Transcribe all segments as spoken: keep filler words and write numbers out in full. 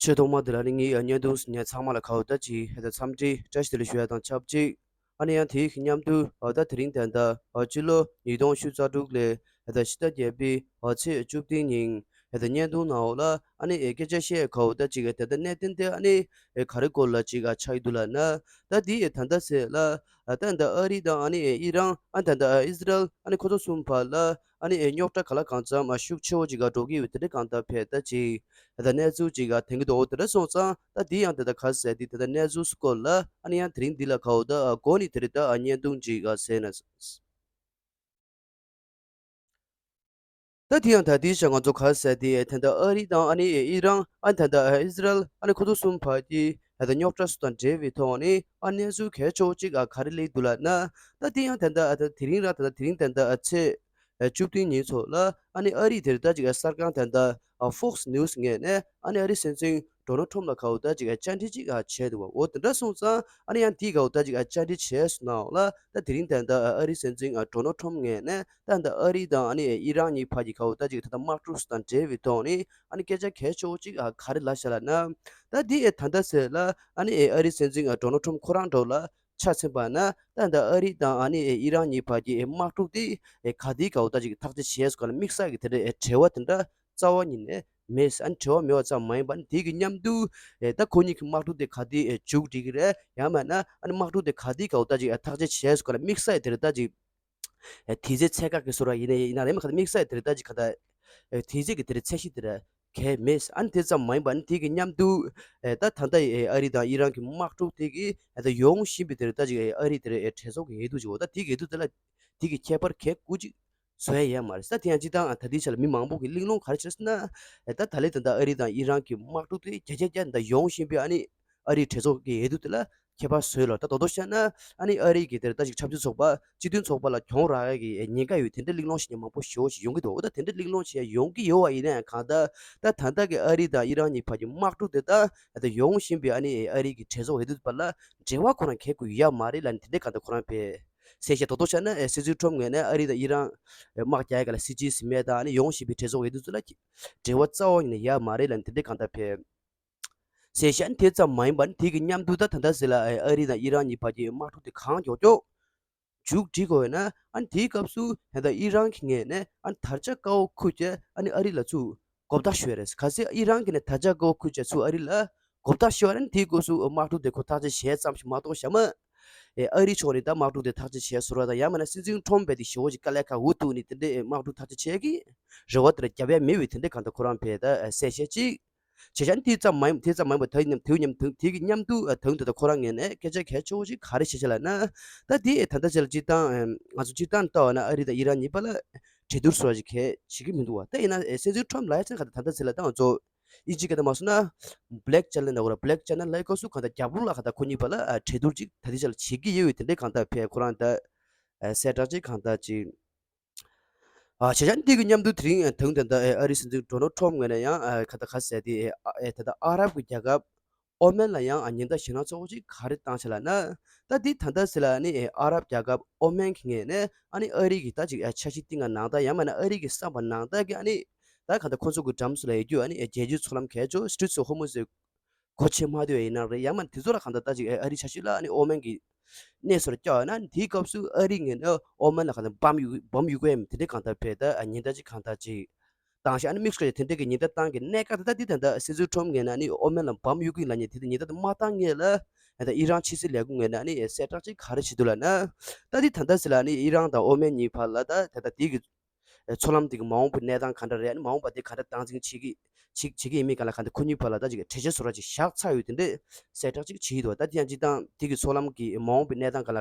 ཆེས་ཐོག་མ་དེ་ལ་ནི་ངའི་བརྙན་ཐུང་གཟིགས་མཁན་ཚང་མ་ལ་ཁ་བོ་ད་ཅིག་ཧེ་ད་འཚམས་འདྲི་བཀྲ་ཤིས་བདེ་ལེགས་ཞུ་ཡ་དང་ཆབས་ཅིག་ཨ་ནི་ཡང་དེའི་མཉམ་དུ་ཨ་ད་དེ་རིང་ད་ལྟ་ཨ་སྤྱི་ལོ་ཉིས་སྟོང་ཉི་ཤུ་རྩ་དྲུག་ལོའི་ཧེ་ད་ཕྱི་ཟླ་བརྒྱད་པའི་ཨ་ཚེས་བཅུ་བདུན་ཉིན་ཧེ་ད་བརྙན་ཐུང་ནང་འོག་ལ་ཨ་ནི་ཨེ་སྐད་ཆ་བཤད་ཁ་བོ་ད་ཅིག་ཨེ་ད་ལྟ་གནད་དོན་དེ་ཨ་ནི་ཨེ་ག་རེ་སྐོར་ལ་ཅིག་ཨ་ཆགས་ཀྱི་འདུག་ལབ་ན། ད་དེའི་ཨེ་ད་ལྟ་ཚེ་ལ་ཨ་ད་ད་ཨ་རི་དང་ཨ་ནི་ཨེ་ཨི་རན་ཨ་ད་ད་ཨ་ཨི་སི་རལ་ཨ་ནི་ཁོ་ཚོ་གསུམ་བར་ལ་ཨ་ནི་ཨེ་རྙོག་དྲ་ག་ལ་གང་འཚམ་ཨ་ཤུགས་ཆེ་བོ་ཅིག་ཨ་འགྲོ་གི་ཡོད་དེ་འདྲ་གང་ལྟར་ཕེ་ད་ཅིག་ད་གནས་ཚུལ་ཅིག་ག་དེང་གི་འདུག་འོ་དེ་འདྲ་སོང་ཙང་ད་དེ་ཡང་དེ་ད་ག་ཟེར་དེ་དེ་ད་གནས་ཚུལ་སྐོར་ལ་ཨ་ནི་ཡང་དེ་རིང་འདི་ལ་ག་འོ་ད་ཨ་གོ་ནི་དེ་རེད། ད་ཨ་བརྙན་ཐུང་ཅིག་ག་ཟེར་ན། ད་དེ་ཡང་ད་དེའི་ཞག་ང་ཚོ་ག་ཟེར་དེ་ད་ད་ཨ་རི་དང་ཨ་ནི་ཨི་རན་ཨ་ད་ད་ཨི་སི་རལ་ཨ་ནི་ཁོ་ཚོ་གསུམ་བར་གྱི་ད་ད་རྙོག་དྲ་སུ་དང་འབྲེལ་བའི་ཐོག་ནས་ཨ་གནས་ཚུལ་གལ་ཆེ་བོ་ཅིག་ཨ་ག་རེ་སླེབས་འདུག་ལབ་ན། ད་དེ་ཡང་ད་ད་ཨ་ད་དེ་རིང་ར་ད་ད་དེ་རིང་ད་ད་ཨ་ཚེས་བཅུ་བདུན་ཉིན་ཚོ་ལ་ཨ་ནི་ཨ་རི་དེར་ད་ཅིག་གསར་ཁང་ད་ད་Fox News ངོས་ནས་ཨ་ནི་ཨ་རི་སྲིད་འཛིན་Donald Trump ལ་གའོ་ད་ཅིག་བཅར་འདྲི་ཅིག་བྱས་འདུག་བ། འོ་དེ་འདྲ་སོང་ཙང་ཨ་ནི་ཡང་དེའི་གའོ་ད་ཅིག་བཅར་འདྲི་བྱས་སོང་ནའང་ལ་ད་དེ་རིང་ད་ད་ཨ་རི་སྲིད་འཛིན་Donald Trump ངོས་ནས་ད་ད་ཨ་རི་དང་ཨ་ནི་ཨི་རན་གཉིས་བར་གྱི་གའོ་ད་ཅིག་ད་ད་དམག་འཁྲུག་སོ་དང་འབྲེལ་བའི་ཐོག་ནས་ཨ་ནི་སྐད་ཆ་གལ་ཆེ་བོ་ཅིག་ག་རེ་ལབ་བཞག་ལབ་ན། ད་དེ་ད་ད་ཟེར་ལ་ཨ་ནི་ཨ་རི་སྲིད་འཛིན་Donald Trump ཁོ་རང་འགྲོ་ལ། ཆ་ཚན་པ་ན་ད་ད་ཨ་རི་དང་ཨ་ནི་ཨི་རན་གཉིས་བར་གྱི་དམག་འཁྲུག་དེ་ག་དེའི་གའོ་ད་ཅིག་ཐག་གཅོད་བྱས་སོང་ག་ལ་དམིགས་བསལ་གྱི་དེ་འདྲའི་འབྲེལ་བ་དེ་འདྲ་རྩ་བ་ཉིད་ནས་མེད། ཨ་ནི་འབྲེལ་བ་མེད་པ་ཙམ་མ་ཡིན་པ་ནི་དེ་གི་མཉམ་དུ་ད་ཁོ་གཉིས་ཀྱི་དམག་འཁྲུག་དེ་ག་དེ་མཇུག་སྒྲིལ་གི་རེད། ཡང་མིན་ན་ཨ་ནི་དམག་འཁྲུག་དེ་ག་དེའི་གའོ་ད་ཅིག་ཐག་གཅོད་བྱས་སོང་ག་ལ་དམིགས་བསལ་དེ་འདྲ་ད་ཅིག་དེ་ཚེ་ཚད་བཀག་གི་བཟོ་འདྲ་ཡིན་ན་ཡིན་ན་རེད་མ་ག་ད་དམིགས་བསལ་དེ་འདྲ་ད་ཅིག་ག་ད་དེ་ཚེ་གི་དེ་འདྲ་ཚད་གཞི་དེ་འདྲ། གལ་མེད། ཨ་ནི་དེ་ཙམ་མ་ཡིན་པ་ནི་དེ་གི་མཉམ་དུ་ཨེ་ད་ད་ལྟ་ཨེ་ཨ་རི་དང་ཨི་རན་གྱི་དམག་འཁྲུག་དེ་གི་ཨེ་ད་ཡོང་བཞིན་པའི་དེར་ད་ཅིག་ཨེ་ཨ་རི་དེར་ཨེ་གྲོས་ཚོགས་ཀྱི་འོས་བསྡུ་ཅིག་འོ་ད་དེ་གི་འོས་བསྡུ་དེ་ལ་དེ་གི་ཁྱད་པར་གལ་དགུ་ཅིག་བཟོ་ཡ་ཡོད་མ་རེད། ད་དེ་ཡང་སྤྱི་བཏང་ཨ་ད་ལྟའི་ཆ་ལ་མི་མང་པོ་གི་གླེང་སློང་ག་རེ་བྱས་ཟེར་ན། ཨེ་ད་ད་ལྟའི་ད་ལྟ་ཨ་རི་དང་ཨི་རན་གྱི་དམག་འཁྲུག་དེ་བརྒྱ་ཆ་བརྒྱ་ད་ཡོང་བཞིན་པའི་ཨ་ནི་ཨ་རིའི་གྲོས་ཚོགས་ཀྱི་འོས་བསྡུ་དེ་ལ་ཁྱད་པར་བཟོས་ལ། ད་དོ་དོ་བཤད་ན་ཨ་ནི་ཨ་རི་གི་དེར་ད་ཅིག་ཆབ་སྲིད་ཚོགས་པ་སྤྱི་མཐུན་ཚོགས་པ་ལ་གྱོང་རག་ཡ་གི་ཉེན་ཁ་ཡོད་དེ་འདྲ་གླེང་སློང་བྱེད་མཁན་མང་པོ་ཞེ་པོ་ཞིག་ཡོང་གི་འདུག་འོ་ད་དེ་འདྲ་གླེང་སློང་བྱེད་ཡ་ཡོང་གི་ཡོད་པ་ཡིན་ན་ཡང་གང་ལྟར་ད་ད་ལྟ་གི་ཨ་རི་དང་ཨི་རན་གཉིས་བར་གྱི་དམག་འཁྲུག་དེ་ད་ད་ཡོང་བཞིན་པའི་ཨ་ནི་ཨ་རི་གི་གྲོས་ཚོགས་འོས་བསྡུ་བར་ལ་འབྲེལ་བ་ཁོ་རང་གལ་དགོས་ཡ་མ་རེད་ལབ་ནས་དེ་འདྲ་གང་ལྟར་ཁོ་རང་བས་གསལ་བཤད་དོ་དོ་བཤད་ན་ཨེ་སྲིད་འཛིན་ཁྲོམ་ངོས་ནས་ཨ་རི་དང་ཨི་རན་དམག་རྒྱག་ཡ་ག་ལ་སྲིད་ཇུས་ཟིན་མེད་དང་ཨ་ནི་ཡོང་བཞིན་པའི་གྲོས་ཚོགས་འོས་བསྡུ་ཚོ་ལ་འབྲེལ་བ་རྩ་བ་ཉིད་ནས་ཡ་མ་རེད་ལབ་ནས་དེ་འདྲ་གང་ལྟར་བས། ཟེར་བཤད་དེ་ཙམ་མ་ཡིན་པར་དེ་གི་མཉམ་དུ་ད་ད་ལྟ་ཟེར་ལ་ཨ་རི་དང་ཨི་རན་གཉིས་བར་གྱི་དམག་འཁྲུག་དེ་གང་མགྱོགས་མགྱོགས་མཇུག་སྒྲིལ་དགོས་ཡོད་ན་ཨ་ནི་དེའི་སྐབས་སུ་ད་ལྟ་ཨི་རན་གྱི་ངོས་ནས་ཨ་ནི་དར་ཆ་དཀར་པོ་ཁུར་བྱས་ཨ་ནི་ཨ་རི་ལ་ཚུར་མགོ་བཏགས་ཞུ་ཡ་རེད། གལ་སྲིད་ཨི་རན་གྱི་ནས་དར་ཆ་དཀར་པོ་ཁུར་བྱས་ཚུར་ཨ་རི་ལ་མགོ་བཏགས་ཞུ་བ་ན་དེའི་སྐབས་སུ་དམག་འཁྲུག་དེ་ཁོ་ཐག་གཅོད་བྱས་ཙམ་ཞིག་མ་གཏོགས་ཞྭ་མ་ཨ་རི་ཕྱོགས་ནས་ད་དམག་འཁྲུག་དེ་ཐག་གཅོད་བྱས་ཟེར་བ་དང་ཡང་མིན་ན་སྲིད་འཛིན་ཁྲོམ་བས་དེ་ཞེ་པོ་ཅིག་དཀའ་ལས་ཁག་འུ་ཐུག་ནས་དེ་འདྲའི་དམག་འཁྲུག་ཐག་གཅོད་བྱེད་ཀྱི་རེ་བ་དེ་ལ་རྒྱབ་ཡ་མེད་པའི་དེ་འདྲའི་གང་ལྟར་ཁོ་རང་བས་ད་གསལ་བཤད་ཅིག་བྱས་ཙང་དེ་ཙམ་མ་ཡིན་དེ་ཙམ་མ་ཡིན་པ་ད་ཡིན་ནམ་དེའུ་མཉམ་དུ་དེའི་གི་མཉམ་དུ་ཨ་དོན་དུ་ད་ཁོ་རང་ངོས་ནས་སྐད་ཆ་གལ་ཆེ་བོ་ཞིག་ག་རེ་བྱེད་ཆེད་ལ་ན། ད་དེ་ད་ལྟ་ཆེད་ལ་སྤྱིར་བཏང་ང་ཚོ་སྤྱིར་བཏང་ལྟ་བ་ན་ཨ་རི་དང་ཨི་རན་གཉིས་པ་ལ་གྲོས་བསྡུར་བཟོ་བ་ཞིག་གལ་བྱེད་ཀྱི་མི་འདུག་བ། ད་ཡིན་ན་སྲིད་འཛིན་ཁྲོམ་ལ་ཡ་ཆེན་ག་ད་ད་ལྟ་ཆེད་ལ་ད་ང་ཚོ་ཨིན་ཇི་སྐད་ད་མ་སོང་ན་Black China ལ་འོ་ར་Black China ལ་ཡ་སྐབས་སུ་ག་ད་རྒྱབ་ལོགས་ལ་ག་ད་ཁོ་གཉིས་བར་ལ་གྲོས་བསྡུར་ཅིག་ད་ལྟ་ཆེད་ལ་བྱེད་ཀྱི་ཡོད་བས་དེ་འདྲའི་གང་ད་བས་ཁོ་རང་ད་གསལ་བསྒྲགས་ཅིག་གང་ད་ཅིག་ཨ་བྱས་ཙང་འདི་གི་མཉམ་དུ་དེ་རིང་ཨ་དུང་ད་ལྟ་ཨ་ཨ་རི་སྲིད་འཛིན་ཌོ་ནལ་ཊམ་ངོས་ནས་ཡང་ཨ་ག་ད་ག་ཟེར་དེ་ཨ་ཨ་ད་ལྟ་ཨ་རབ་ཀྱི་རྒྱལ་ཁབ་ཨོ་མན་ལ་ཡང་ཨ་ཉེན་བརྡ་ཞེད་སྣང་ཚ་པོ་ཅིག་ག་རེ་བཏང་བྱས་ལབ་ན། ད་འདི་ད་ལྟ་ཟེར་ལ་ནི་ཨ་རབ་རྒྱལ་ཁབ་ཨོ་མན་གྱི་ངོས་ནས་ཨ་ནི་ཨ་རི་གི་ད་ཅིག་ཨ་འཆར་གཞི་སྟེང་ང་ནང་ད་ཡང་མིན་ན་ཨ་རི་གི་བསམ་པ་ནང་ད་གི་ཨ་ནི་ད་ག་ད་ཁོ་ཚོ་གི་འགྲམ་སུ་ལ་ཡོད་རྒྱུ་ཨ་ནི་ཨ་རྒྱལ་སྤྱིའི་མཚོ་ལམ་གལ་ཆེ་Straits of Hormuz ཟེར་སྒོ་ཕྱེ་མ་ཐུབ་ཡ་ཡིན་ན་རེད། ཡང་མིན་དེ་ཚོ་ལ་གང་ལྟར་ད་ཅིག་ཨ་རི་འཆར་གཞི་ལ་ཨ་ནི་ཨོ་མན་གྱི་གནས་སུ་ལ་སྐྱོ་ཡོད་ན་དེའི་སྐབས་སུ་ཨ་རི་ངོས་ནས་ཨོ་མན་ལ་གང་ལྟར་བམ་གཡུག་བམ་གཡུག་གི་ཡོད་མེད་དེ་འདྲའི་གང་ལྟར་བས་ད་ཉེན་བརྡ་ཅིག་གང་ལྟར་ཅིག་བཏང་ཤག་ཨ་ནི་དམིགས་སུ་བཀར་དེ་འདྲའི་གི་ཉེན་བརྡ་བཏང་གི་གནད་འགག་དེ་ད་འདི་ད་ལྟ་སྲིད་འཛིན་ཁྲོམ་ངོས་ནས་ཨ་ནི་ཨོ་མན་ལ་བམ་གཡུག་གི་ལབ་མཁན་དེ་ད་ཉེན་བརྡ་དེ་མ་བཏང་སྔོན་ལ་ད་ཨི་རན་ཕྱི་སྲིད་ལས་ཁུངས་ངོས་ནས་ཨ་ནི་གསལ་བསྒྲགས་ཅིག་ག་རེ་བྱེད་འདུག་ལབ་ན། ད་འདི་ད་ལྟ་ཟེར་ལ་ཨ་ནི་ཨི་རན་དང་ཨོ་མན་གཉིས་བར་ལ་ད་ད་ལྟ་དེ་གི་མཚོ་ལམ་དེ་གི་མ་འོངས་པའི་གནས་སྟངས་ག་འདྲ་རེད། ཨ་ནི་མ་འོངས་པ་དེ་ག་འདྲ་སྟངས་འཛིན་བྱེད་ཀྱི་བྱེད་བྱེད་ཀྱི་ཡིན་མིན་ག་ལ་ག་འདི་ཁོ་གཉིས་བར་ལ་ད་ཅིག་གྲོས་ཆོད་བཟོ་འདྲ་ཅིག་བཞག་ཚར་ཡོད་དེ་འདྲའི་གསལ་བསྒྲགས་ཅིག་བྱེད་ཀྱི་འདུག་ད་དེ་ཡང་སྤྱིར་བཏང་དེ་གི་མཚོ་ལམ་གྱི་མ་འོངས་པའི་གནས་སྟངས་ག་ལ་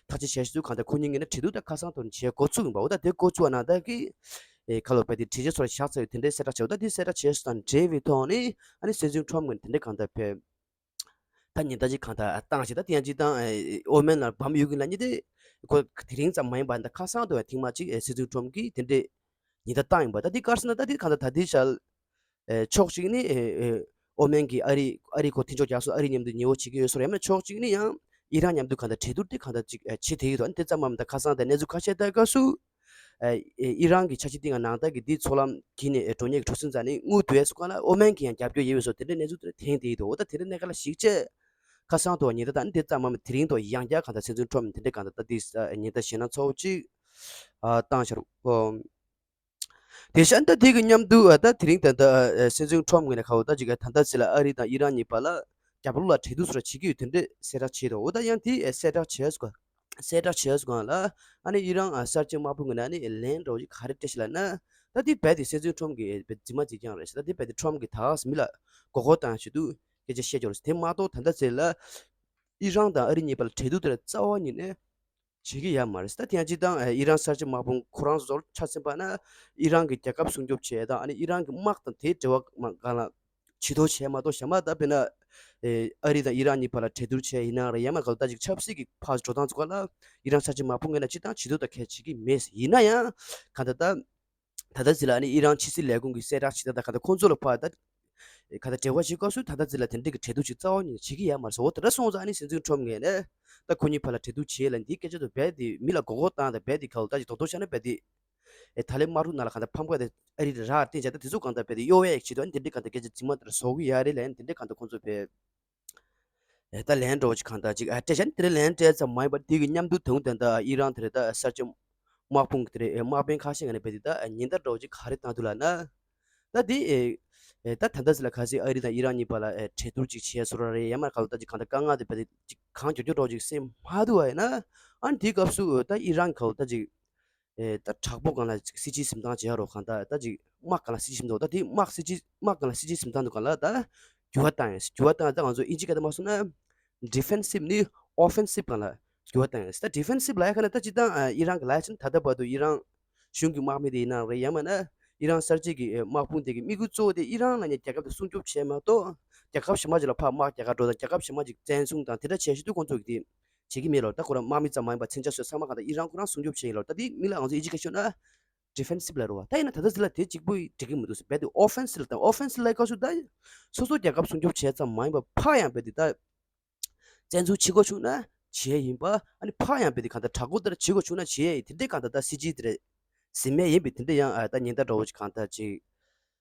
ཐག་གཅོད་བྱས་ཚུལ་གང་ལྟར་ཁོ་གཉིས་ངོས་ནས་གྲོས་བསྡུར་ད་ཁ་སང་ཐོག་ནས་བྱེད་འགོ་ཚུགས་ཡིན་པ། འོ་ད་དེ་འགོ་ཚུགས་པ་ནང་ད་གི་ཨེ་ཁ་ལོ་པ་དེ་གྲོས་ཆོད་བཟོ་འདྲ་བཞག་ཚར་ཡོད་དེ་འདྲའི་གསལ་བསྒྲགས་བྱས། འོ་ད་དེ་གསལ་བསྒྲགས་བྱས་སོང་དང་འབྲེལ་བའི་ཐོག་ནས་ཨ་ནི་སྲིད་འཛིན་ཁྲོམ་ངོས་ནས་དེ་འདྲའི་གང་ལྟར་བས། ད་ཉེན་བརྡ་ཅིག་གང་ལྟར་བཏང་ཞིག་ད་དེ་ཡང་ཅིག་བཏང་ཨོ་མན་ལ་བམ་གཡུག་གི་ལབ་མཁན་དེ་ཁོ་དེ་རིང་ཙམ་མ་ཡིན་པར་ད་ཁ་སང་དུ་ཡང་ཐེངས་མ་གཅིག་སྲིད་འཛིན་ཁྲོམ་གྱིས་དེ་འདྲའི་ཉེན་བརྡ་བཏང་ཡིན་པ། ད་དེ་ག་རེ་ཟེར་ན་ད་དེ་གང་ལྟར་ད་དེ་ཞལ་ཕྱོགས་གཅིག་ནི་ཨོ་མན་གྱིས་ཨ་རི་ཨ་རི་ཁོ་མཐུན་ཕྱོགས་རྒྱག་སོང་ཨ་རི་མཉམ་དུ་ཉེ་བོ་བྱེད་ཀྱི་ཡོད་སོང་། ཡང་ན་ཕྱོགས་གཅིག་ནི་ཡང་ཨི་རན་མཉམ་དུ་གང་ལྟར་གྲོས་བསྡུར་དེ་གང་ལྟར་ཅིག་བྱེད་བསྡད་ཀྱི་འདུག་ཨ་ནི་དེ་ཙམ་མ་ཡིན་པར་ད་ཁ་སང་ད་གནས་ཚུལ་ཁ་ཤས་ལྟར་སྐབས་སུ་ ཨི་རན་གྱི་ཆ་ཤས་དེ་ང་ནང་ལྟར་གྱི་འདི་མཚོ་ལམ་བརྒྱུད་ནས་འགྲོ་མཁན་གྱི་གྲུ་གཟིངས་རྩ་ནས་དངུལ་བསྡུ་ཡས་སུ་གང་ལ་ཨོ་མན་གྱིས་ཡང་རྒྱབ་སྐྱོར་ཡོད་པའི་བཟོ་དེ་འདྲའི་གནས་ཚུལ་དེ་ཐེངས་དེ་ཡིན་འདུག་འོ་ད་དེ་འདྲའི་གནས་ཀ་ལ་ཞིག་བྱས། ཁ་སང་དུ་ཉེ་ད་ད་འདི་ཙམ་མ་མ་དེ་རིང་དུ་ཡང་བསྐྱར་གང་ལྟར་སྲིད་འཛིན་ཁྲོམ་དེ་འདྲའི་གང་ལྟར་ད་འདི་ཉེ་ད་ཞེ་ན་ཚ་བོ་གཅིག་བཏང་ཤར། དེ་བཞིན་ད་དེ་གི་མཉམ་དུ་ད་དེ་རིང་ད་ད་སྲིད་འཛིན་ཁྲོམ་ངོས་ནས་ཁ་བོ་ད་ཅིག་ད་ད་ཟེར་ལ་ཨ་རི་དང་ཨི་རན་གཉིས་བར་ལ་རྒྱབ་ལོགས་ལ་འབྲེལ་གཏུག་སོགས་བྱེད་ཀྱི་ཡོད་དེ་འདྲ་གསལ་བསྒྲགས་བྱས་འདུག་འོ་ད་ཡང་དེ་གསལ་བསྒྲགས་བྱས་སོང་ག་གསལ་བསྒྲགས་བྱས་སོང་ག་ལ་ཨ་ནི་ཨི་རན་གསར་བརྗེ་དམག་དཔུང་གི་ནང་ནས་ལན་འདྲ་བོ་ཞིག་ག་རེ་སྤྲད་ཤག་ལབ་ན། ད་དེ་རྦད་དེ་སྲིད་འཛིན་ཁྲོམ་གི་རྫུན་མ་རྫུན་རྐྱང་རེད་ཟེར། ད་དེ་རྦད་དེ་ཁྲོམ་གི་ད་མི་ལ་མགོ་སྐོར་བཏང་ཆེད་དུ་སྐད་ཆ་བཤད་ཀྱི་རེད་ཟེར། དེ་མ་གཏོགས་ད་ལྟ་ཚེ་ལ་ཨི་རན་དང་ཨ་རི་གཉིས་བར་ལ་འབྲེལ་གཏུག་དེ་ལ་རྩ་བ་ཉིད་ནས་བྱེད་ཀྱི་ཡོད་མ་རེད། ད་དེ་ཡང་སྤྱིར་བཏང་ཨི་རན་གསར་བརྗེ་དམག་དཔུང་ཁོ་རང་ཚོར་ཆ་མཚོན་པ་ན་ཨི་རན་གྱི་རྒྱལ་ཁབ་སྲུང་སྐྱོབ་བྱེད་དང་ཨ་ནི་ཨི་རན་གྱི་དམག་དང་དེའི་འབྲེལ་བ་མ་གང་ལ་ཇུས་གཏོགས་བྱས་མ་གཏོགས་གཞན་པ་ད་དཔེར་ན་ཨ་རི་དང་ཨི་རན་གཉིས་བར་ལ་འབྲེལ་གཏུག་བྱས་ཡིན་ན་རེད་ཡང་མ་གང་ལྟར་ཅིག་ཆབ་སྲིད་ཀྱི་ཕར་འགྲོ་སྟངས་ཚོ་ག་ལ་ཨི་རན་གསར་བརྗེ་དམག་དཔུང་ངོས་ནས་སྤྱིར་བཏང་ཇུས་གཏོགས་ད་གལ་བྱེད་ཀྱི་མེད། ཡིན་ན་ཡང་གང་ལྟར་ད། ད་ལྟ་ཟེར་ལ་ཨ་ནི་ཨི་རན་ཕྱི་སྲིད་ལས་ཁུངས་ཀྱི་གསལ་བསྒྲགས་བྱེད་སྟངས་དང་ག་ད་ཁོང་ཚོ་ལ་ཕར་ད་ག་ད་འབྲེལ་བ་བྱེད་སྐབས་སུ་ད་ལྟ་ཟེར་ལ་དེ་འདྲའི་གི་འབྲེལ་གཏུག་ཅིག་རྩ་བ་ཉིད་ནས་བྱེད་ཀྱི་ཡོད་མ་རེད་ཟེར། འོ་དེ་འདྲ་སོང་ཙང་ཨ་ནི་སྲིད་འཛིན་ཁྲོམ་ངོས་ནས་ད་ཁོ་གཉིས་བར་ལ་འབྲེལ་གཏུག་བྱེད་ལ་འདིའི་སྐད་ཆ་དུ་རྦད་དེ་མི་ལ་མགོ་སྐོར་བཏང་དང་རྦད་དེ་ག་ལ་ད་ཅིག་རྡོག་རྡོག་བཤད་ན་རྦད་དེ་ཨེ་ད་ལན་དམག་འཁྲུག་ནང་ལ་ག་ད་ཕམ་ཁ་དེ་ཨ་རི་ར་བསྟན་བྱས་ད་དེ་ཚོ་གང་ལྟར་རྦད་དེ་གཡོ་བའི་ཆེད་དུ་ཨ་ནི་དེ་འདྲའི་གང་ལྟར་སྐད་ཆ་རྫུན་མ་དེ་འདྲ་བཟོ་གི་ཡོད་རེད་ལབ་ཨ་ནི་དེ་འདྲའི་གང་ལྟར་ཁོང་ཚོ་རྦད། ཨེ་ད་ལན་འགྲོ་ཅིག་གང་ལྟར་ཅིག་ཨ་སྤྲད་བྱས་ནས་དེ་རིང་ལན་སྤྲད་ཙམ་མ་ཡིན་པར་དེ་གི་མཉམ་དུ་ད་དུང་ད་ལྟ་ཨི་རན་དེ་རེད་ད་གསར་བརྗེ་དམག་དཔུང་གི་དེ་རེད་ཨེ་དམག་དཔོན་ཁ་ཤས་ཀྱིས་ནས་རྦད་དེ་ད་ཉེན་བརྡ་འདྲ་བོ་ཅིག་ག་རེ་བཏང་འདུག་ལབ་ན། ད་དེ་ཨེ་ཨེ་ད་ད་ལྟ་ཟེར་ལ་གལ་སྲིད་ཨ་རི་དང་ཨི་རན་གཉིས་བར་ལ་ཨེ་འབྲེལ་གཏུག་ཅིག་བྱས་སོང་ར་རེད་ཡང་མ་གང་ལྟར་ཅིག་གང་ལྟར་དཀའ་ངལ་དེ་རྦད་དེ་ཅིག་གང་མགྱོགས་མགྱོགས་འདྲ་བོ་ཅིག་སེལ་མ་ཐུབ་པ་ཡིན་ན་ཨ་ནི་དེའི་སྐབས་སུ་ད་ཨི་རན་གང་ལྟར་ཅིག་ཨེ་ད་དྲག་པོ་སྒང་ལ་ཅིག་སྲིད་ཇུས་འཛིན་སྟངས་བྱེད་ཡ་རོ་གང་ལྟར་ད་ཅིག་དམག་སྒང་ལ་སྲིད་ཇུས་འཛིན་འདུག་ད་དེ་དམག་སྲིད་ཇུས་དམག་སྒང་ལ་སྲིད་ཇུས་འཛིན་སྟངས་འདུག་གང་ལ་ད་འགྱུར་བ་བཏང་ཡོད། འགྱུར་བ་བཏང་ཡོད། ད་ང་ཚོ་ཨིན་ཇི་སྐད་དུ་མ་སོང་ན་ཌི་ཕེན་སིབ་ནི་ཨོ་ཕེན་སིབ་སྒང་ལ་འགྱུར་བ་བཏང་ཡོད། ད་ཌི་ཕེན་སིབ་ལ་ཡ་ག་ན་ད་སྤྱིར་བཏང་ཨ་ཨི་རན་གི་ལ་ཡ་ཕྱིན་ད་ལྟ་བར་དུ་ཨི་རན་གཞུང་གི་དམག་མི་དེ་ཡིན་ན་རེད་ཡང་མིན་ན་ཨི་རན་གསར་བརྗེ་གི་ཨེ་དམག་དཔུང་དེ་གི་དམིགས་ཡུལ་གཙོ་བོ་དེ་ཨི་རན་ལ་ཉེ་རྒྱལ་ཁབ་དེ་སྲུང་སྐྱོབ་བྱས་མ་གཏོགས་རྒྱལ་ཁབ་གཞན་པ་ཅིག་ལ་ཕར་དམག་རྒྱག་ག་འགྲོ་དང་རྒྱལ་ཁབ་གཞན་པ་ཅིག་བཙན་བཟུང་དང་དེ་འདྲ་བྱས་ཤིན་ཏུ་ཁོང་ཚོ་གི་དེ་བྱེད་ཀྱི་མེད་ལོ། ད་ཁོ་རང་དམག་མི་ཙམ་མ་ཡིན་པར་མཚོན་ཆ་བཟོས་ཚང་མ་གང་ལྟར་ཨི་རན་ཁོ་རང་སྲུང་སྐྱོབ་བྱེད་ཡིན་ལོ། ད་དེ་མི་ལ་ང་ཚོ་ཨི་ཇི་སྐད་ཤོད་ན་ཌི་ཕེན་སིབ་ལབ་རེད་བ། ད་ཡིན་ན་ད་ལྟ་ཟེར་ལ་དེ་གཅིག་པུ་འགྲིག་གི་མི་འདུག་ཟེར། རྦད་དེ་ཨོ་ཕེན་སིབ་ལ་ད་ཨོ་ཕེན་སིབ་ལབ་སྐབས་སུ་ད་སོ་སོ་རྒྱལ་ཁབ་སྲུང་སྐྱོབ་བྱས་ཙམ་མ་ཡིན་པར་ཕར་ཡང་རྦད་དེ་ད་བཙན་འཛུལ་བྱེད་དགོས་བྱུང་ན་བྱེད་ཡིན་པ། ཨ་ནི་ཕར་ཡང་རྦད་དེ་གང་ལྟར་དྲག་པོ་ལྟར་བྱེད་དགོས་བྱུང་ན་བྱེད་ཡིན། དེ་འདྲའི་གང་ལྟར་ད་སྲིད་ཇུས་དེ་རེད་ཟིན་མེད་ཡིན་པའི་དེ་འདྲ་ཡང་ཨ་ད་ཉེན་བརྡ་འདྲ་བོ་ཅིག་གང་ལྟར་ཅིག་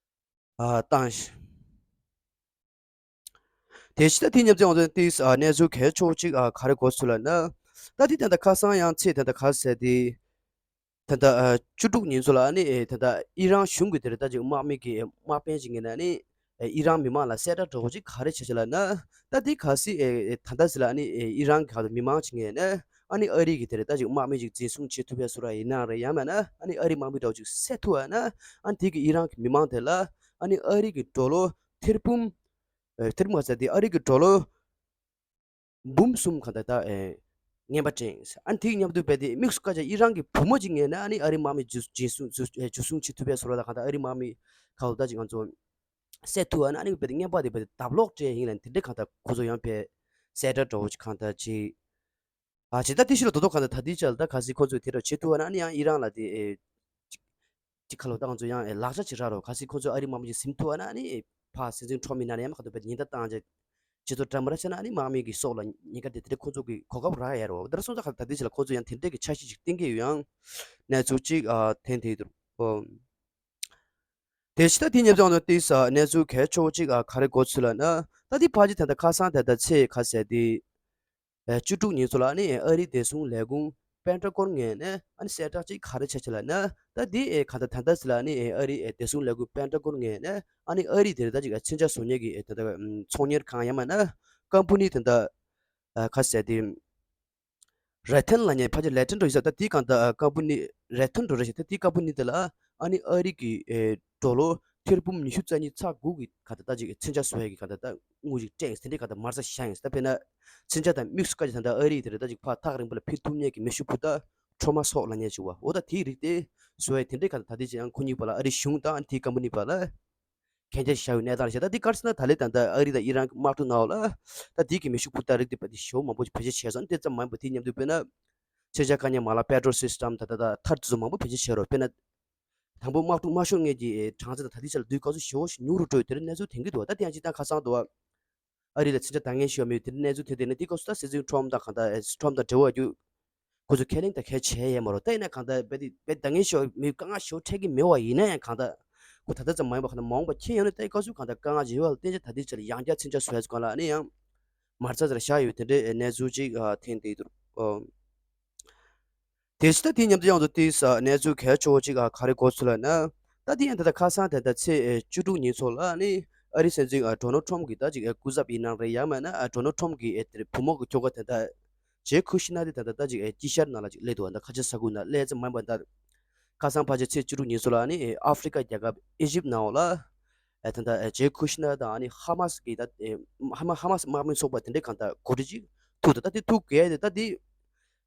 ཨ་བཏང་ཤག་དེ་ཕྱི་ད་དེ་མཉམ་ཚེ་ང་ཚོ་ཏིས་ཨ་གནས་ཚུལ་གལ་ཆེ་བོ་གཅིག་ཨ་ག་རེ་གོ་ཚུལ་ལབ་ན། ད་དེ་ད་ལྟ་ཁ་སང་ཡང་ཚེས་ད་ལྟ་ག་ཟེར་དེ། ད་ལྟ་ཨ་བཅུ་དྲུག་ཉིན་ཚོ་ལ་ཨ་ནི་ཨེ་ད་ལྟ་ཨི་རན་གཞུང་གི་དེ་རེད་ད་ཅིག་དམག་མི་གི་དམག་དཔོན་ཅིག་ངེས་ན་ཨ་ནི་ཨེ་ཨི་རན་མི་མང་ལ་གསལ་བསྒྲགས་འདྲ་བོ་ཅིག་ག་རེ་བྱས་ཤག་ལབ་ན། ད་དེ་གལ་སྲིད་ཨེ་ཨེ་ད་ལྟ་ཟེར་ལ་ཨ་ནི་ཨེ་ཨི་རན་གི་ཁ་ཐུག་མི་མང་ཅིག་ངེས་ན་ཨ་ནི་ཨ་རི་གི་དེ་རེད་ད་ཅིག་དམག་མི་ཅིག་འཛིན་བཟུང་བྱེད་ཐུབ་ཡ་སུ་ར་ཡིན་ན་རེད་ཡང་མིན་ན་ཨ་ནི་ཨ་རི་དམག་མི་འདྲ་བོ་ཅིག་བསད་ཐུབ་ཡ་ན་ཨ་ནི་དེ་གི་ཨི་རན་གི་མི་མང་དེ་ལ་ཨ་ནི་ཨ་རི་གི་ཌོ་ལར་ཐེར་འབུམ། ཨེ་ཐེར་མ་ཟེར་དེ་ཨ་རི་གི་ཌོ་ལར་འབུམ་གསུམ་གང་ལྟར་ད་ཨེ་རྔན་པ་སྤྲད་ཡིན། ཨ་ནི་དེ་མཉམ་དུ་རྦད་དེ་དམིགས་སུ་བཀར་བྱས་ཨི་རན་གྱི་བུ་མོ་ཅིག་ངེས་ན་ཨ་ནི་ཨ་རི་དམག་མི་འཛིན་འཛིན་བཟུང་འཛིན་ཨེ་འཛིན་བཟུང་བྱེད་ཐུབ་པའི་བཟོ་འདྲ་ད་གང་ལྟར་ཨ་རི་དམག་མི་ཁ་ལོ་ད་ཅིག་ང་ཚོ་བསད་ཐུབ་ཨ་ན་ཨ་ནི་རྦད་དེ་རྔན་པ་དེ་རྦད་དེ་ལྡབ་ལོག་སྤྲད་ཡིན་ལ་དེ་འདྲའི་གང་ལྟར་ཁོ་ཚོ་ཡང་བས་གསལ་བསྒྲགས་འདྲ་བོ་ཅིག་གང་ལྟར་ཅིག་ཨ་ཇི་ལྟར་དེ་ཕྱི་ལ་དོ་དོ་གང་ལྟར་ད་ལྟའི་ཆར་ལ་ད་གལ་སྲིད་ཁོ་ཚོས་དེ་འདྲ་བྱེད་ཐུབ་པ་ན་ཨ་ནི་ཡང་ཨི་རན་ལ་དེ་ཨེ་ཅིག་ཅིག་ཁ་ལོ་ད་ང་ཚོ་ཡང་ཨེ་ལག་ཆ་ཅིག་རག་རོགས། གལ་སྲིད་ཁོ་ཚོས་ཨ་རི་དམག་མི་ཅིག་ཟིན་ཐུབ་པ་ན་ཨ་ནི་ཨེ་ཕར་སྲིད་འཛིན་ཁྲོམ་མི་ན་ནས་ཡང་མ་ཁ་ཐུབ་པའི་ཉེན་བརྡ་བཏང་བྱས་སྤྱི་ཚོགས་འདྲ་མི་འདྲ་བྱས་ན་ཨ་ནི་དམག་མི་གི་སྲོག་ལ་ཉེན་ཁ་དེ་དེ་འདྲ་ཁོ་ཚོ་གི་གོ་སྐབས་རག་ཡ་རོགས། ད་སོང་ཙང་ཁ་ད་ལྟའི་ཆར་ལ་ཁོ་ཚོ་ཡང་དེ་འདྲ་གི་འཆར་གཞི་ཅིག་བཏིང་གི་ཡོད་ཡང་གནས་ཚུལ་ཅིག་ཨ་ཐོན་དེ་འདུག་ཨོ། དེ་ཕྱི་ད་དེ་ཉེ་ཚང་ནང་ཏིས་གནས་ཚུལ་གལ་ཆེ་བོ་གཅིག་ཨ་ག་རེ་གོ་ཚུལ་ལབ་ན། ད་དེ་ཕལ་ཆེར་ད་ལྟ་ཁ་སང་ད་ལྟ་ཚེས་ཁ་ཟེར་དེ་ཨ་བཅུ་དྲུག་ཉིན་ཚོ་ལ་ཨ་ནི་ཨ་རིའི་བདེ་སྲུང་ལས་ཁུངས་པེན་ཊ་གོན་ངོས་ནས་ཨ་ནི་གསལ་བསྒྲགས་གཅིག་ག་རེ་བྱས་ཆེ་ལབ་ན། ད་དེ་ཨེ་ག་ད་ད་ལྟ་ཟེར་ལ་ཨ་ནི་ཨ་རིའི་ཨེ་བདེ་སྲུང་ལས་ཁུངས་པེན་ཊ་གོན་ངོས་ནས་ཨ་ནི་ཨ་རིའི་དེ་རེད་ད་ཅིག་ཨ་མཚོན་ཆ་བཟོ་མཁན་གྱི་ཨེ་ད་ལྟ་ཚོང་གཉེར་ཁང་ཡང་མིན་ན་ཀམ་པ་ནི་ད་ལྟ་ཨ་ག་ཟེར་དེ། རེ་ཐན་ལབ་མཁན་ཕལ་ཆེར་ལེ་ཐན་འགྲོ་ཡིན་ས། ད་དེའི་གང་ལྟར་ཀམ་པ་ནི་རེ་ཐན་འགྲོ་རེད་ཤག་ད་དེའི་ཀམ་པ་ནི་དེ་ལ་ཨ་ནི་ཨ་རི་གི་ཨེ་ཌོ་ལར་ཐེར་འབུམ་ཉི་ཤུ་རྩ་གཉིས་ཚེག་དགུ་གི་གང་ལྟར་ད་ཅིག་མཚོན་ཆ་བཟོ་ཡས་ཀྱི་གང་ལྟར་ད་དངུལ་ཅིག་སྤྲད་ཡིན་ས། དེ་འདྲའི་གང་ལྟར་མ་རྩ་བཞག་ཡིན་ས། ད་དཔེར་ན་མཚོན་ཆ་དང་དམིགས་སུ་བཀར་ཅིག་ད་ལྟ་ཨ་རི་དེ་རེད་ད་ཅིག་ཕར་ཐག་རིང་པོ་ལ་ཕུལ་ཐུབ་མཁན་གྱི་མེ་ཤུགས་འཕུར་མདའ་ཁྲོ་མ་སོགས་ལབ་མཁན་ཅིག་བ། འོ་ད་དེའི་རིགས་དེ་བཟོ་ཡས་དེ་འདྲའི་གང་ལྟར་ད་ལྟའི་ཅིག་ཡང་ཁོ་གཉིས་བར་ལ་ཨ་རི་གཞུང་དང་ཨ་ནི་དེའི་ཀམ་པ་ནི་བར་ལ། གན་རྒྱ་བཞག་ཡོད་གནས་སྟངས་རེད་ཤག་ད་འདི་ག་རེ་ཟེར་ན་ད་ལན་ད་ལྟ་ཨ་རི་དང་ཨི་རན་གྱི་དམག་འཁྲུག་ནང་ལ་ད་འདི་གི་མེ་ཤུགས་འཕུར་མདའ་རིགས་དེ་བ་འདི་ཞེ་པོ་མང་པོ་ཞིག་བེད་སྤྱོད་བྱས་སོང་། དེ་ཙམ་མ་ཡིན་པ་དེ་མཉམ་དུ་དཔེར་ན་མཚོན་ཆ་བཀག་ཉར་མ་ལག་པེ་ཊོལ་སི་སི་ཊམ་ད་ད་ད་ཐར་དེ་ཚོ་མང་པོ་བེད་སྤྱོད་བྱས་རོགས། དཔེར་ན་དང་པོ་དམག་འཁྲུག་མ་ཤོར་སྔོན་གྱི་གྲངས་ཚད་དང་ད་ལྟའི་ཆར་ལ་བསྡུར་སྐབས་སུ་ཞེ་པོ་ཞིག་ཉུང་རུ་འགྲོ་ཡོད། དེ་རིང་གནས་ཚུལ་ཐོན་གྱི་འདུག་ད་དེ་ཡང་སྤྱིར་བཏང་ཁ་སང་དུ་བ་ཨ་རི་ལ་མཚོན་ཆ་འདང་ངེས་ཤིག་ཡོད་མེད་དེ་རིང་གནས་ཚུལ་ཐོན་དེ་ནས་དེ་སྐབས་སུ་ད་སྲིད་འཛིན་ཁྲོམ་དང་གང་ལྟར་ཁྲོམ་དང་འབྲེལ་བ་ཡོད་རྒྱུ། ཁོ་ཚོ་ཁས་ལེན་དང་ཁས་བྱས་ཡས་མ་རོ། ད་ཡིན་ན་གང་ལྟར་རྦད་དེ་རྦད་ད་ངན་ཤོ་མི་དཀའ་ངལ་ཤོ་འཕྲད་ཀྱི་མེད་པ་ཡིན་ན་ཡང་གང་ལྟར་ཁོ་ད་ལྟ་ཙམ་མ་ཡིན་པ་གང་ལྟར་མ་འོངས་པ་ཁྱེད་ཡོང་ནས་ད་ཡི་སྐབས་སུ་གང་ལྟར་དཀའ་ངལ་ཅིག་ཡོད་པ་ལ་བརྟེན་ཅིག་ད་ལྟའི་ཆ་ལ་ཡང་བསྐྱར་མཚོན་ཆ་བཟོ་ཡས་སུ་གང་ལ་ཨ་ནི་ཡང་མར་ཚ་ཚར་བཞག་ཡོད་དེ་འདྲའི་གནས་ཚུལ་ཅིག་ཨ་ཐེངས་འདི་འདུག་ཨོ། དེ་ཕྱི་ད་དེའི་མཉམ་དུ་ཡང་དུ་དེའི་ས་གནས་ཚུལ་གལ་ཆེ་བོ་ཅིག་ཨ་ག་རེ་གོ་ཚུལ་ལ་ན། ད་དེ་ཡང་ད་ལྟ་ཁ་སང་དེ་ད་ཚེས་བཅུ་དྲུག་ཉིན་ཚོ་ལ་ནི་ཨ་རིའི་སྲིད་འཛིན་ཨ་ཌོ་ནལ་ཊམ་གྱི་ད་ཅིག་ཨ་སྐུ་ཚབ་ཡིན་ནམ་རེད་ཡང་མིན་ན་ཨ་ཌོ་ནལ་ཊམ་གྱི་ཨེ་དེར་བུ་མོ་གི་ཁྱོ་ག་དེ་ད་ཇེ་ཁུ་ཤི་ན་དེ་ད་ད་ད་ཅིག་ཨེ་དཀྱིལ་ཤར་ནང་ལ་ཅིག་སླེབས་འདུག་ད་ཁ་ཆེ་ས་ཁུལ་ནང་སླེབས་ཙམ་མ་ཡིན་པ་ད་ཁ་སང་ཕལ་ཆེར་ཚེས་བཅུ་དྲུག་ཉིན་ཚོ་ལ་ནི་ཨ་ཧྥི་རི་ཀ་རྒྱལ་ཁབ་ཨི་ཇིབ་ནང་ལ་ཨེ་ད་ད་ཨེ་ཇེ་ཁུ་ཤི་ན་དང་ཨ་ནི་ཧ་མ་སི་གི་ད་ཨེ་ཧ་མ་ཧ་མ་ཧ་མ་སི་དམག་མི་ཚོགས་པ་དེ་འདྲའི་གང་ད་གོ་སྒྲིག་ཅིག་ཐུག་འདུག་ད་དེ་ཐུག་གས་དེ་ད་དེ།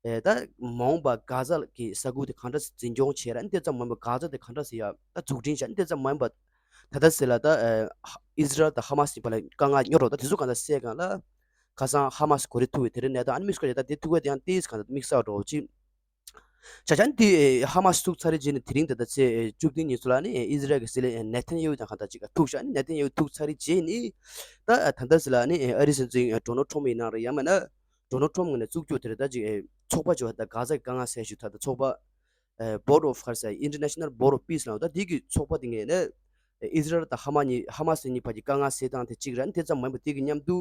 ཨེ་ད་མ་འོངས་པ་གྷ་ཛ་གི་ས་ཁུལ་དེ་གང་འདྲ་འཛིན་སྐྱོང་བྱས་ར་ཨ་ནི་དེ་ཙམ་མ་ཡིན་པར་གྷ་ཛ་དེ་གང་འདྲ་ཟེར་ཡ་ད་འཛུགས་སྐྲུན་བྱས་ཨ་ནི་དེ་ཙམ་མ་ཡིན་པར་ད་ལྟ་ཟེར་ལ་ད་ཨེ་ཨི་ཟི་རལ་དང་ཧ་མ་སི་གཉིས་བར་ལ་དཀའ་ངལ་ཡོད་རོགས་ད་དེ་ཚོ་གང་འདྲ་སེལ་གང་ལ་ཁ་སང་ཧ་མ་སི་གོ་སྒྲིག་ཐུག་པའི་དེ་རིང་གནས་སྟངས་ཨ་ནི་དམིགས་བསལ་ད་དེ་ཐུག་པ་དེ་ཡང་ཏིས་གང་འདྲ་དམིགས་བསལ་འགྲོ་ཅིག་བྱ་བྱ་ཨ་ནི་དེ་ཧ་མ་སི་ཐུག་ཚར་རེ་རྗེས་ནས་དེ་རིང་ད་ལྟ་ཚེས་བཅུ་བདུན་ཉིན་ཚོ་ལ་ནི་ཨི་ཟི་རལ་གྱི་སྲིད་བློན་ནེ་ཐན་ཡ་ཧུ་དང་གང་འདྲ་ཅིག་ཐུག་ཤག་ཨ་ནི་ནེ་ཐན་ཡ་ཧུ་ཐུག་ཚར་རེ་རྗེས་ནས་ད་ད་ལྟ་ཟེར་ལ་ནི་ཨ་རིའི་སྲིད་འཛིན་ཌོ་ནལ་ཊམ་ཡིན་ནམ་རེད་ཡང་མིན་ན། ཌོ་ནལ་ཊམ་ངོས་ནས་བཙུགས་རྒྱུ་དེ་རེད། ད་ཅིག་ཨེ་ཚོགས་པ་ཅིག་ད་གྷ་ཛ་གི་དཀའ་ངལ་སེལ་ཞུ་ད་ད་ཚོགས་པ་ཨེ་Board of Health International Board of Peace ལ་ད་དེ་གི་ཚོགས་པ་དེ་ངོས་ནས་ཨེ་ཨི་ཟི་རལ་དང་ཧ་མ་གཉིས་ཧ་མ་སི་གཉིས་བར་གྱི་དཀའ་ངལ་སེལ་སྟངས་དེ་གཅིག་རེད། ཨ་ནི་དེ་ཙམ་མ་ཡིན་པར་དེ་གི་མཉམ་དུ་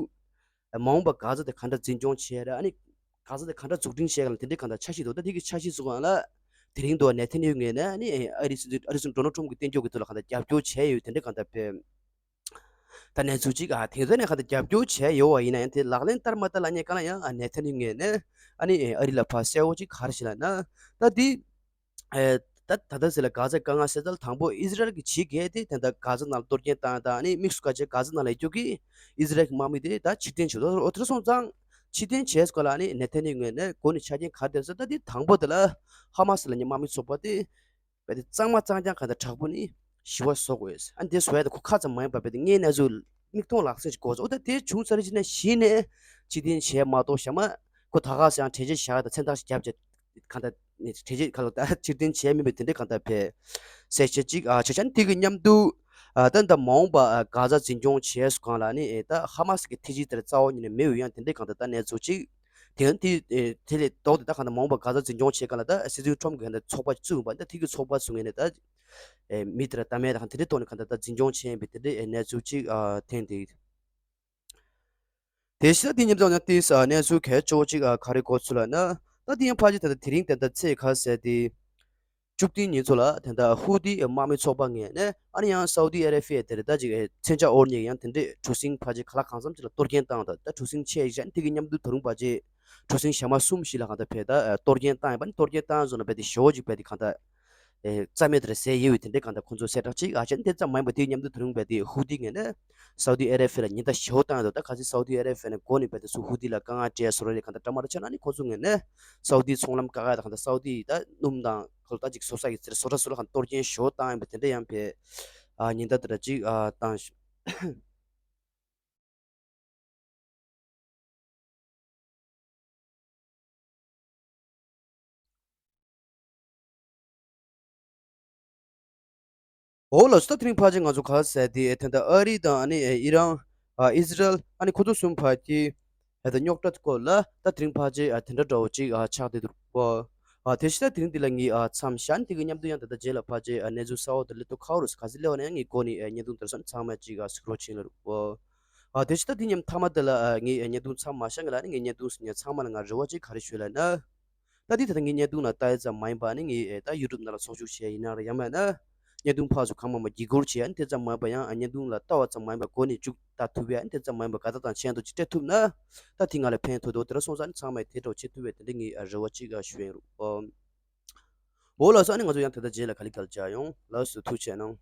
ཨེ་མ་འོངས་པར་གྷ་ཛ་དེ་ག་འདྲ་འཛིན་སྐྱོང་བྱེད་ར་ཨ་ནི་གྷ་ཛ་དེ་ག་འདྲ་འཛུགས་སྐྲུན་བྱེད་ག་ལ་དེ་འདྲའི་གང་ལྟར་འཆར་གཞི་འདུག་ད་དེ་གི་འཆར་གཞི་སུ་གང་ལ་དེ་རིང་དུ་ནེ་ཐན་ཡ་ཧུ་ངོས་ནས་ཨ་ནི་ཨེ་ཨ་རིའི་སྲིད་འཛིན་ཨ་རིའི་སྲིད་འཛིན་ཌོ་ནལ་ཊམ་གྱི་བསྟན་བཅོས་ཀྱི་ཐོག་ལ་གང་ལྟར་རྒྱབ་སྐྱོར་བྱས་ཡོད་དེ་འདྲའི་གང་ལྟར་ཕེབས། ད་གནས་ཚུལ་གཅིག་ཨ་དེང་སང་ནས་གང་ལྟར་རྒྱབ་སྐྱོར་བྱས་ཡོད་པ་ཡིན་ན་ཡང་དེ་ལག་ལེན་བསྟར་མ་བསྟར་ལ་ཉེ་གང་ལ་ཡང་ཨ་ནེ་ཐན་ཡ་ཧུ་ངོས་ནས་ཨ་ནི་ཨ་རི་ལ་ཕར་གསལ་བོ་གཅིག་ག་རེ་ཞིག་ལབ་ན། ད་འདི་ཨེ་ད་ད་ལྟ་ཟེར་ལ་གྷ་ཛ་དཀའ་ངལ་སེལ་ཚར་དང་པོ་ཨི་ཟི་རལ་གྱིས་བྱེད་གལ་ཏེ་དེ་འདྲ་གྷ་ཛ་ནང་ལ་གཏོར་སྐྱོན་བཏང་དང་ཨ་ནི་དམིགས་སུ་བཀར་བྱས་གྷ་ཛ་ནང་ལ་ཡོད་རྒྱུ་གི་ཨི་ཟི་རལ་གྱི་དམག་མི་དེ་ད་ཕྱིར་འཐེན་བྱེད་དོ་འོ་དེ་འདྲ་སོང་ཙང་ཕྱིར་འཐེན་བྱས་སྐོར་ལ་ཨ་ནི་ནེ་ཐན་ཡ་ཧུ་ངོས་ནས་འགོ་ནས་ཆ་རྐྱེན་ག་རེ་བསྡད་ཟེར་ད་འདི་དང་པོ་དེ་ལ་ཧ་མ་སི་ལབ་མཁན་དམག་མི་ཚོགས་པ་དེ། བས་དེ་གཙང་མ་གཙང་རྐྱང་ག་འདྲ་དྲག་པོ་ནི་ཞི་བ་བཟོ་དགོས། ཨ་འདི་བཟོ་ཡ་དེ་ཁོ་ཁ་ཙམ་མ་ཡིན་པ་བས་དེ་དངོས་གནས་ཚུལ་མིག་མཐོང་ལག་ཟིན་ཞིག་དགོས་ཚོ། ཨོ་ད་དེ་བྱུང་ཚར་རྗེས་ནས་གཞི་ནས་ཕྱིར་འཐེན་བྱས་མ་གཏོགས་ཞྭ་མ་ཁོ་ད་ག་སེ་ཡང་གྲལ་ཆེ་བཞག་དང་མཚན་རྟགས་ཤིག་བརྒྱབ་བྱས་ག་འདྲ་ནི་གྲལ་ཆེ་ཁ་ལོ་ད་ཕྱིར་འཐེན་བྱས་མིན་པའི་དེ་འདྲའི་ག་འདྲ་བས་གསལ་བཤད་ཅིག་ཨ་བྱས་ཙང་དེ་གི་མཉམ་དུ་ཨ་ད་ད་མ་འོངས་པ་ཨ་གྷ་ཛ་འཛིན་སྐྱོང་བྱས་སུ་གང་ལ་ནི་ཨེ་ད་ཧ་མ་སི་གི་ཐེ་ཇི་དེར་རྩ་བ་ཉིད་ནས་མེད་འོས་ཡང་དེ་འདྲའི་ག་འདྲ་ད་གནས་ཚུལ་ཅིག་དེ་ཡང་དེ་ཨེ་དེ་ལས་ལྡོག་སྟེ་ད་གང་ལྟར་མ་འོངས་པར་གྷ་ཛ་འཛིན་སྐྱོང་བྱེད་ག་ལ་ད་སྲིད་འཛིན་ཁྲོམ་གྱི་ད་ཚོགས་པ་བཙུགས་པ་ད་དེ་གི་ཚོགས་པ་ཚུགས་ངེས་ནས་ད་ཨེ་མི་དེ་ལ་ད་མེད་ད་གང་དེ་འདྲའི་ཐོག་ནས་གང་ལྟར་ད་འཛིན་སྐྱོང་བྱེད་ཡིན་པའི་དེ་འདྲའི་ཨེ་གནས་ཚུལ་ཅིག་ཨ་ཐེངས་དེ། དེ་ཕྱིར་དེ་མཉམ་དུ་ཡང་དེ་ས་གནས་ཚུལ་གལ་ཆེ་བོ་ཅིག་ཨ་ག་རེ་གོ་ཚུལ་ལ་ན་ད་དེ་ཡང་ཕལ་ཆེར་ད་ད་དེ་རིང་ད་ད་ཚེས་ག་ཟེར་དེ། བཅུ་བདུན་ཉིན་ཚོ་ལ་དེ་འདྲ་ཧུ་ཏི་དམག་མི་ཚོགས་པ་ངོས་ནས་ཨ་ནི་ཡང་སའུ་ཏི་ཨ་རེ་བྷི་ཡ་དེར་ད་ཅིག་མཚོན་ཆ་དབོར་མཁན་ཡང་དེ་འདྲའི་གྲུ་གཟིངས་ཕལ་ཆེར་ག་ལ་གང་འཚམ་ཅིག་ལ་གཏོར་སྐྱོན་བཏང་དང་ད་གྲུ་གཟིངས་ཆེ་ཡིག་ཅན་དེ་གི་མཉམ་དུ་ད་རུང་ཕལ་ཆེར་གྲུ་གཟིངས་ཞྭ་དམར་གསུམ་ཞིག་ལ་གང་ལྟར་བས་ད་གཏོར་སྐྱོན་བཏང་ཡིན་པ་ནི་གཏོར་སྐྱོན་བཏང་བཟོ་ན་བས་དེ་ཞོ་ཅིག་བས་དེ་གང་ལྟར་རྩ་མེད་དེར་ཟད་ཡོད་པའི་དེ་འདྲའི་གང་ལྟར་ཁོང་ཚོ་གསལ་བསྒྲགས་ཅིག་ཨ་ཅན་དེ་ཙམ་མ་ཡིན་པ་དེའི་མཉམ་དུ་ད་རུང་བས་དེ་ཧུ་ཏི་ངོས་ནས་སའུ་ཏི་ཨ་རེ་བྷི་ཡ་ལ་ཉེན་བརྡ་ཞོ་བཏང་ཡོད་ད་ག་ཚོད་སའུ་ཏི་ཨ་རེ་བྷི་ཡ་ནས་འགོ་ནས་བས་དེ་ཚོ་ཧུ་ཏི་ལ་དཀའ་ངལ་སྤྲད་བཟོ་ར་རེ་གང་ལྟར་འདྲ་མ་འདྲ་ཆགས་ན་ནི་ཁོང་ཚོ་ངོས་ནས་སའུ་ཏིའི་ཚོང་ལམ་བཀག་ཡ་ད་གང་ལྟར་སའུ་ཏི་ད་སྣུམ་དང་ཁ་ལོ་ད་ཅིག་བཟོ་ས་ཡི་ཚེར་བཟོ་གྲྭ་སོགས་ལ་གང་གཏོར་སྐྱོན་ཞོ་བཏང་ཡིན་པ་དེ་འདྲ་ཡང་བས་ཨ་ཉེན་བརྡ་དེ་འདྲ་ཅིག་ཨ་བཏང་ཞིང་། འོ་ལགས་སོ། ད་དེ་རིང་ཕལ་ཆེར་ང་ཚོ་ག་ཟེར་དེ་ད་ལྟ་ཨ་རི་དང་ཨ་ནི་ཨི་རན་ཨི་ཟི་རལ་ཨ་ནི་ཁོ་ཚོ་གསུམ་བར་གྱི་ད་རྙོག་དྲ་སྐོར་ལ་ད་དེ་རིང་ཕལ་ཆེར་དེ་འདྲ་འདྲ་བོ་ཅིག་ཆགས་བསྡད་འདུག་པ། དེ་བཞིན་ད་དེ་རིང་འདི་ལ་ངས་མཚམས་བཞག་དེ་གི་མཉམ་དུ་ཡང་ད་ལྟ་རྗེས་ལ་ཕལ་ཆེར་གནས་ཚུལ་གསར་བ་དང་སླེབས་དུས་ཁ་བ་རུ་ག་ཚོད་སླེབས་པ་ན་ཡང་ངས་འགོ་ནས་བརྙན་ཐུང་དེར་སོང་ཚང་མ་ཅིག་གཟིགས་རོགས་བྱེད་ལ་རུ། དེ་བཞིན་ད་དེ་མཉམ་མཐའ་མ་དེ་ལ་ངས་བརྙན་ཐུང་མཚམས་མ་བཞག་ང་ལ་ནི་ངས་བརྙན་ཐུང་ཟིན་ཡང་ཚང་མ་ལ་ང་རེ་བ་ཅིག་ག་རེ་ཞུ་ལབ་ན། ད་འདི་ད་ལྟ་ངའི་བརྙན་ཐུང་ལ་ལྟ་ཡ་ཙམ་མ་ཡིན་པ་ནི་ངའི་ད་ཡུ་ཊུབ་ནང་ལ་ཚོགས་ཞུགས་བྱས་ཡིན་ན་རེད་ཡང་མིན་ན། བརྙན་ཐུང་ཕར་ཚུར་གང་མང་མང་བརྒྱུད་སྐུར་བྱས་ཡ་ནི་དེ་ཙམ་མ་ཡིན་པ་ཡང་བརྙན་ཐུང་ལ་ལྟ་བ་ཙམ་མ་ཡིན་པ་འགོ་ནས་མཇུག་ལྟ་ཐུབ་ཡ་ནི་དེ་ཙམ་མ་ཡིན་པ་དགའ་རྟགས་དང་མཆན་དུ་ཅིག་སྤྲད་ཐུབ་ན། ད་དེ་ང་ལ་ཕན་ཐོགས་འདུག་དེ་འདྲ་སོང་ཙང་ནི་ཚང་མས་དེ་འདྲ་བྱེད་ཐུབ་པའི་དེ་འདྲ་ངའི་རེ་བ་ཅིག་ཞུ་ཡིན་རུང་། འོ་ལགས་སོ། ཨ་ནི་ང་ཚོ་ཡང་ད་ལྟ་རྗེས་ལ་ག་ལེ་ག་ལེ་མཇལ་ཡོང་། ལགས་སོ། ཐུགས་རྗེ་གནང་།